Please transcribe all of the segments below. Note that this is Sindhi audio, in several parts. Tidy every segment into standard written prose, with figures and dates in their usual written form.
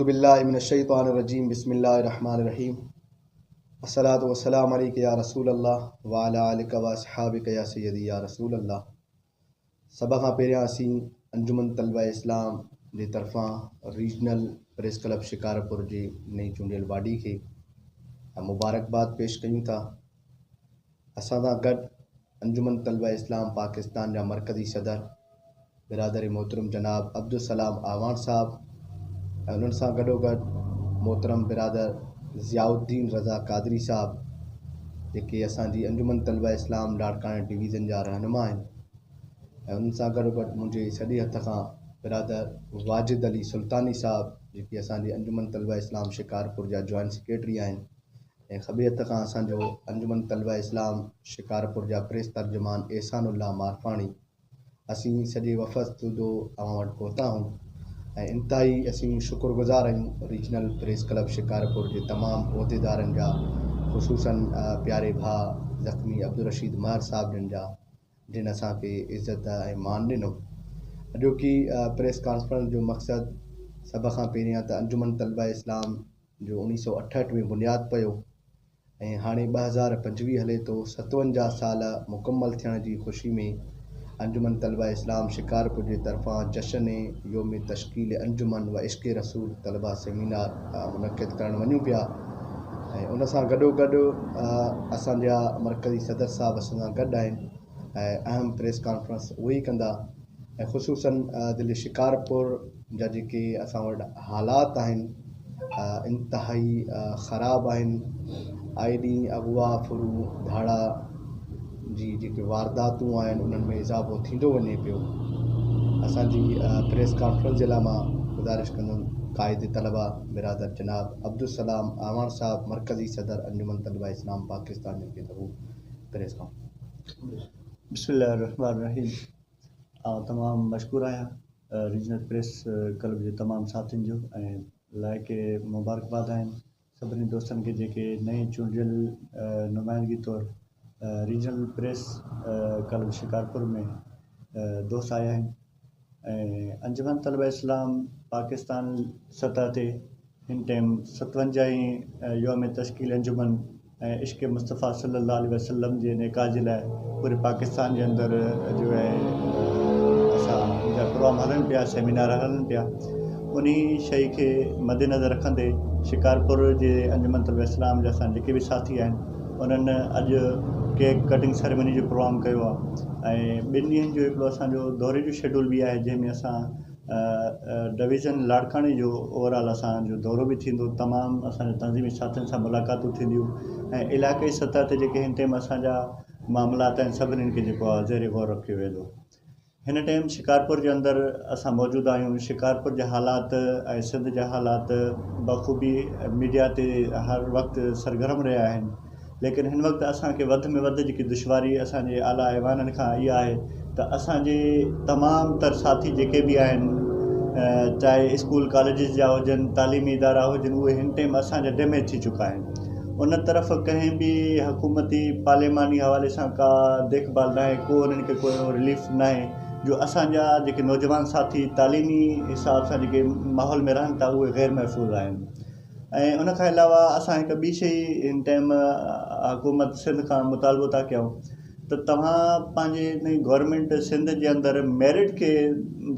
بالله من الشيطان الرجيم بسم الله الرحمن الرحيم الصلاة والسلام عليك يا رسول الله وعلى آلك واصحابك يا سيدي يا رسول الله. سڀ کان پهريان اسين انجمن طلبه اسلام جي طرفان ريجنل پريس ڪلب شڪارپور جي نئين چونڊيل باڊي کي مبارڪباد پيش ڪيون ٿا. اسان سان گڏ انجمن طلبه اسلام پاڪستان جا مرڪزي صدر برادر محترم جناب عبدالسلام اعواڻ صاحب ۽ انهن سان گڏوگڏ محترم برادر ضياء الدين رضا قادري صاحب جيڪي اسان جي انجمن طلبه اسلام لاڙڪاڻي ڊويزن جا رهنما آهن ۽ انهن سان گڏوگڏ منهنجي سڄي هٿ کان برادر واجد علي سلطاني صاحب جيڪي اسان جي انجمن طلبه اسلام شڪارپور جا جوائنٽ سيڪريٽري آهن ۽ کٻي هٿ کان اسان جو انجمن طلبه اسلام شڪارپور جا پريس ترجمان احسان الله مارفاڻي. اسين سڄي وفد سوڌو اوهان وٽ پهتا آهيون ۽ انتهائي اسين شڪر گذار آهيون ريجنل پريس ڪلب شڪارپور جي تمام عهديدارن جا خصوصاً پياري ڀاء زخمي عبدالرشيد مهر صاحب جن جا جن اسان کي عزت ۽ مان ڏنو. اڄوڪي پريس ڪانفرنس جو مقصد سڀ کان پهريان ته انجمن طلبه اسلام جو اوڻيهه سؤ اٺهٺ ۾ بنياد پيو ۽ هاڻي 2025 هلي ٿو، 57 سال مڪمل ٿيڻ جي خوشي ۾ انجمن طلبه اسلام شڪارپور جي طرفان جشن يوم تشڪيل انجمن و عشق رسول طلبه سيمينار منعقد ڪرڻ وڃون پيا ۽ ان سان گڏوگڏ اسان جا مرڪزي صدر صاحب اسان سان گڏ آهن ۽ اهم پريس ڪانفرنس اهي ئي ڪندا ۽ خصوصاً ضلعي شڪارپور جا جيڪي اسان وٽ حالات آهن انتهائي خراب آهن. آئي ڏينهن اغوا، ڦرون، ڌاڙا جي جيڪي وارداتون آهن انهن ۾ اضافو ٿيندو وڃي پيو. اسان جي پريس ڪانفرنس جي لاء مان گذارش ڪندم قائد طلبه برادر جناب عبدالسلام اعواڻ صاحب مرڪزي صدر انجمن طلبه اسلام پاڪستان جن کي ته هو پريس ڪانفرنس. بسم الله الرحمٰن الرحيم آئون تمام مشڪور آهيان ريجنل پريس ڪلب جي تمام ساٿين جو ۽ لائق مبارڪباد آهن سڀني دوستن کي جيڪي نئين چونڊيل نمائندگي طور ريجنل پريس ڪلب شڪارپور ۾ دوست آيا آهن ۽ انجمن طلبه اسلام پاڪستان سطح تي هن ٽائيم ستونجاهين يوم تشڪيل انجمن ۽ عشق مصطفيٰ صلي الله عليه وسلم جي نڪاح جي لاء پوري پاڪستان جي اندر جو آهي اسان جا پروگرام هلن پيا سيمينار هلن پيا انهي شئي کي مد نظر رکندي شڪارپور جي انجمن طلبه اسلام جا اسان جيڪي به ساٿي آهن انهن اڄ ڪيڪ ڪٽنگ سيريمني جو پروگرام ڪيو آهي ۽ ٻن ڏينهن جو هڪڙو اسان جو دوري جو شيڊول به آهي جنهن ۾ اسان ڊويزن لاڙڪاڻي جو اوور آل اسان جو دورو به ٿيندو تمام اسان جي تنظيمي ساٿين سان ملاقاتون ٿينديون ۽ علائقائي سطح تي جيڪي هن ٽائيم اسان جا معاملات آهن سڀني کي جيڪو آهي زير غور رکيو ويندو هن ٽائيم شڪارپور جي اندر اسان موجود آهيون شڪارپور جا حالات ۽ سنڌ جا حالات بخوبي ميڊيا تي هر وقت سرگرم رهيا آهن ليڪن هن وقت اسان کي وڌ ۾ وڌ جيڪي دشواري اسان جي اعليٰ ايوانن کان اها آهي ته اسان جي تمام تر ساٿي جيڪي به آهن چاهي اسڪول ڪاليجز جا هجن تعليمي ادارا هجن اهي هن ٽائيم اسان جا ڊيميج ٿي چڪا آهن ان طرف ڪنهن به حڪومتي پارلياماني حوالي سان ڪا ديک ڀال ناهي ڪو انهن کي ڪو رليف ناهي جو اسان جا جيڪي نوجوان ساٿي تعليمي حساب سان جيڪي ماحول ۾ رهن ٿا اهي غير محفوظ آهن ۽ ان کان علاوه اسان هڪ ٻي شئي هن ٽائيم حڪومت سنڌ کان مطالبو ٿا ڪيون ته توهان پنهنجي هن گورنمينٽ سنڌ جي اندر ميرٽ کي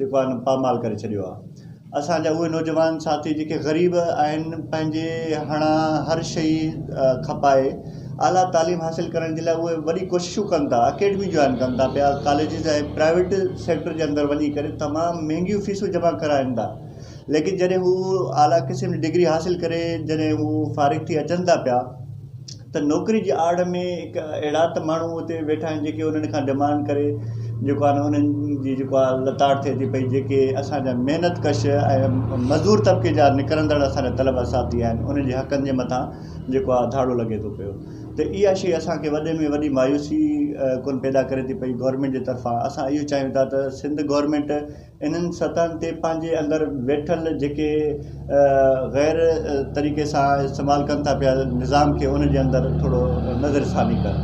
جيڪو آهي نه پامال ڪري ڇڏيو آهي اسان جا اهي نوجوان ساٿي جيڪي غريب آهن پنهنجي هڻان هر شئي کپائي اعليٰ تعليم حاصل ڪرڻ جي لاء اهي وڏي ڪوششون ڪن ٿا اڪيڊمي جوائن ڪن ٿا پيا ڪاليجز ۽ پرائيويٽ سيڪٽر جي اندر وڃي ڪري تمام مهنگيون فيسون جمع ڪرائن ٿا ليڪن جڏهن هو اعليٰ قسم جي ڊگري حاصل ڪري جڏهن هو فارغ ٿي اچن ٿا پيا ته نوڪري جي آڙ ۾ هڪ اهڙا ته ماڻهو اتي ويٺا آهن جيڪي انهن کان ڊمانڊ ڪري جيڪو آهي نه انهن جي جيڪو آهي لتاڙ ٿئي ٿي پئي جيڪي اسان جا محنت ڪش ۽ مزدور طبقي جا نڪرندڙ اسان جا طلبا ساٿي آهن انهن جي حقن جي مٿان جيڪو آهي ڌاڙو لڳي ٿو پيو ته اها شيء اسان کي وڏي ۾ وڏي مايوسي ڪن پيدا ڪري ٿي پئي گورنمينٽ جي طرفان اسان اهو چاهيون ٿا ته سنڌ گورنمينٽ انهن سطحن تي پنهنجي اندر ويٺل جيڪي غير طريقي سان استعمال ڪن ٿا پيا نظام کي ان جي اندر ٿورو نظر ثاني ڪن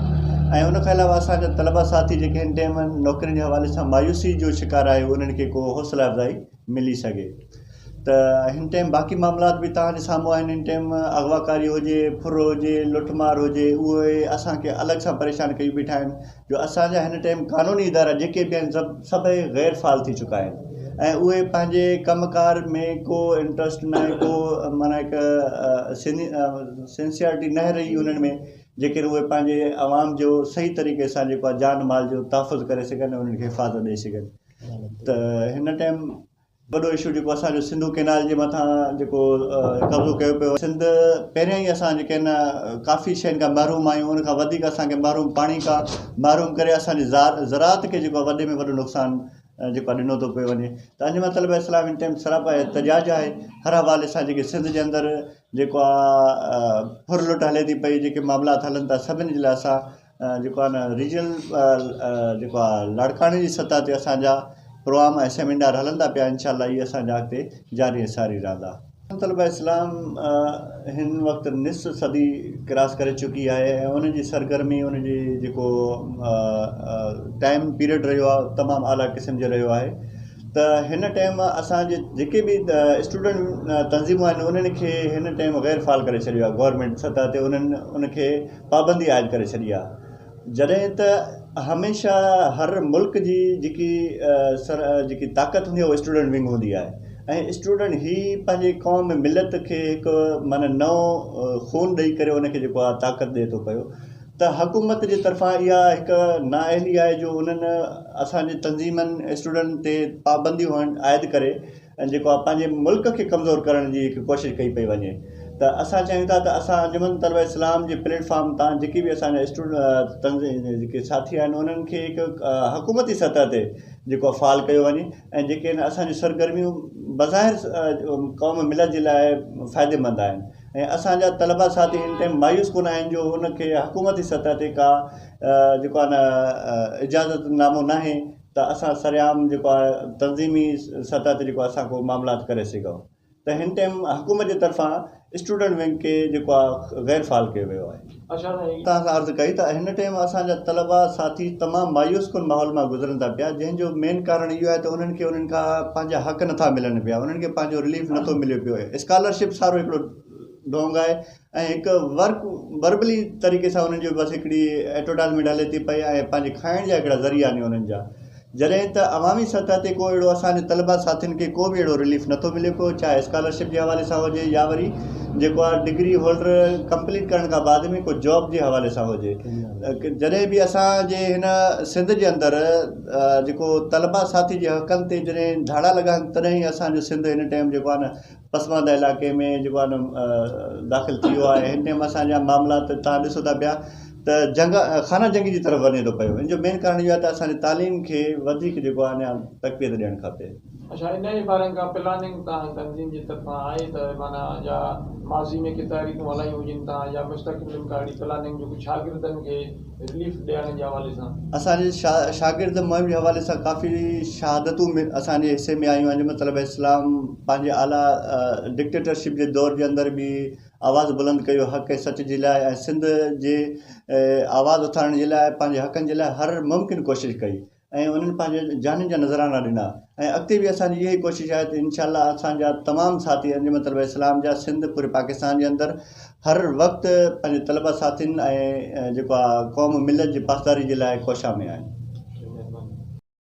۽ ان کان علاوه اسان جا طلبا ساٿي جيڪي هن ٽائيم نوڪرين جي حوالي سان مايوسي جو شڪار آهي انهن کي ڪو حوصله افزائي ملي سگهي. ته هن ٽائيم باقي معاملات به توهان جي سامهون آهن هن ٽائيم اغواڪاري هجي ڦر هجي لٽ مار هجي اهي اسان کي الڳ سان پريشان ڪيون بيٺا آهن جو اسان جا هن ٽائيم قانوني ادارا جيڪي به آهن سڀ سڀئي غير فعال ٿي چڪا آهن ۽ اهي پنهنجي ڪم ڪار ۾ ڪو انٽرسٽ ناهي ڪو معنيٰ هڪ سنسيئرٽي ناهي رهي انهن ۾ جيڪر اهي پنهنجي عوام جو صحيح طريقي سان جيڪو آهي جان مال جو تحفظ ڪري سگهن ۽ انهن کي حفاظت ڏئي سگهن ته هن ٽائيم وڏو اشو جيڪو اسان جو سنڌو ڪينال جي مٿان جيڪو قبضو ڪيو پيو سنڌ پهريان ئي اسان جيڪي آهن ڪافي شين کان محروم آهيون ان کان وڌيڪ اسان کي محروم پاڻي کان محروم ڪري اسان جي زراعت کي جيڪو وڏي ۾ وڏو نقصان جيڪو آهي ڏنو ٿو پيو وڃي ته انجمن طلبه اسلام هن ٽائيم سراپا احتجاج آهي هر حوالي سان جيڪي سنڌ جي اندر جيڪو آهي ڦر لٽ هلي ٿي پئي جيڪي معاملات هلن ٿا سڀني جي لاء اسان جيڪو آهي نه ريجنل جيڪو آهي لاڙڪاڻي جي سطح تي اسان جا پروگرام ۽ سيمينار هلندا پيا انشاء الله اهي اسان جا اڳتي جاري ۽ ساري رهندا. طلبه اسلام هن وقت نصف صدي ڪراس ڪري چڪي آهي ۽ ان جي سرگرمي ان جي جيڪو ٽائيم پيريڊ رهيو آهي تمام اعليٰ قسم جو رهيو آهي ته هن ٽائيم اسان جي جيڪي به اسٽوڊنٽ تنظيمون آهن انهن کي هن ٽائيم غير فعال ڪري ڇڏيو آهي گورنمينٽ سطح تي انهن ان کي پابندي عائد ڪري ڇڏي آهي جڏهن ته هميشه هر ملڪ جي جيڪي سر جيڪي طاقت هوندي آهي اها اسٽوڊنٽ ونگ هوندي آهي ۽ اسٽوڊنٽ هي پنهنجي قوم ملت کي هڪ معنيٰ نئون خون ڏئي ڪري ان کي جيڪو آهي طاقت ڏئي ٿو پيو ته حڪومت جي طرفان اها هڪ نااهلي آهي جو انهن اسانجي تنظيمن اسٽوڊنٽ تي پابنديون عائد ڪري ۽ جيڪو آهي پنهنجي ملڪ کي ڪمزور ڪرڻ جي هڪ ڪوشش ڪئي پئي وڃي ته اسان چاهيون ٿا ته اسان انجمن طلبه اسلام جي پليٽ فارم تان جيڪي به اسان جا اسٽوڊنٽ تنظيم جيڪي ساٿي آهن انهن کي هڪ حڪومتي سطح تي جيڪو آهي فعال ڪيو وڃي ۽ جيڪي آهن اسان جون سرگرميون بظاهر قوم ملت جي لاء فائديمند آهن ۽ اسان جا طلبا ساٿي هن ٽائيم مايوس ڪونه آهن جو ان کي حڪومتي سطح تي ڪا جيڪو آهي نه اجازت نامو ناهي ته اسان سرعام جيڪو آهي تنظيمي سطح تي جيڪو اسان ڪو معاملات ڪري سگهون ته هن ٽائيم حڪومت جي طرفان اسٽوڊنٽ ونگ کي جيڪو آهي غير فعال ڪيو ويو آهي. توهان سان عرض ڪئي ته هن ٽائيم اسان جا طلبا ساٿي تمام مايوس ڪن ماحول مان گذرن ٿا پيا جنهن جو مين ڪارڻ اهو آهي ته انهن کي انهن کان پنهنجا حق نٿا ملن پيا انهن کي پنهنجو رليف نٿو مليو پيو اسڪالرشپ سارو هڪڙو ڍونگ آهي ۽ هڪ ورڪ وربلي طريقي سان انهن جو بس هڪڙي ايڊورٽائزمينٽ هلي ٿي پئي ۽ پنهنجي کائڻ جا هڪڙا ذريعا آهن انهن جا جڏهن ته عوامي سطح تي ڪو اهڙو اسان جي طلبا ساٿين کي ڪو به اهڙو رليف نٿو ملي پيو چاهي اسڪالرشپ جي حوالي سان هجي يا وري جيڪو آهي ڊگري هولڊر ڪمپليٽ ڪرڻ کان بعد ۾ ڪو جاب جي حوالي سان هجي جڏهن به اسان جي هن سنڌ جي اندر جيڪو طلبا ساٿي جي حقن تي جڏهن ڌاڙا لڳا آهن تڏهن ئي اسان جو سنڌ هن ٽائيم جيڪو آهي نه پسمانده علائقي ۾ جيڪو آهي نه داخل ٿي ويو آهي هن ٽائيم اسان جا معاملا ته توهان ڏسو ٿا پيا ته جنگ خانه جنگي جي طرف وڃي ٿو پيو ان جو مين ڪارڻ اهو آهي ته اسان جي تعليم کي وڌيڪ جيڪو آهي نه تقويت ڏيڻ کپي. اڇا انهي باري ۾ ڪا پلاننگ توهان جي تنظيم جي طرفان آهي ته معنيٰ يا ماضي ۾ ڪي تحريڪون هلايون هجن توهان يا مستقبل ۾ ڪا اهڙي پلاننگ جو ڪجهه شاگردن کي رليف ڏيارڻ جي حوالي سان. اسان جي شاگرد مهم جي حوالي سان ڪافي شهادتون اسان جي حصي ۾ آيون انجمن طلبه اسلام پنهنجي اعليٰ ڊڪٽيٽرشپ جي دور جي اندر به آواز بلند ڪيو حق ۽ سچ جي لاء ۽ سنڌ جي آواز اٿارڻ جي لاء پنهنجي حقن جي لاء هر ممڪن ڪوشش ڪئي ۽ انهن پنهنجي جانين جا نذرانا ڏنا ۽ اڳتي به اسان جي اها ئي ڪوشش آهي ته انشاء الله اسان جا تمام ساٿي انجمن طلبه اسلام جا سنڌ پوري پاڪستان جي اندر هر وقت پنهنجي طلبه ساٿين ۽ جيڪو آهي قوم ملت جي پاسداري جي لاء ڪوشان ۾ آهن.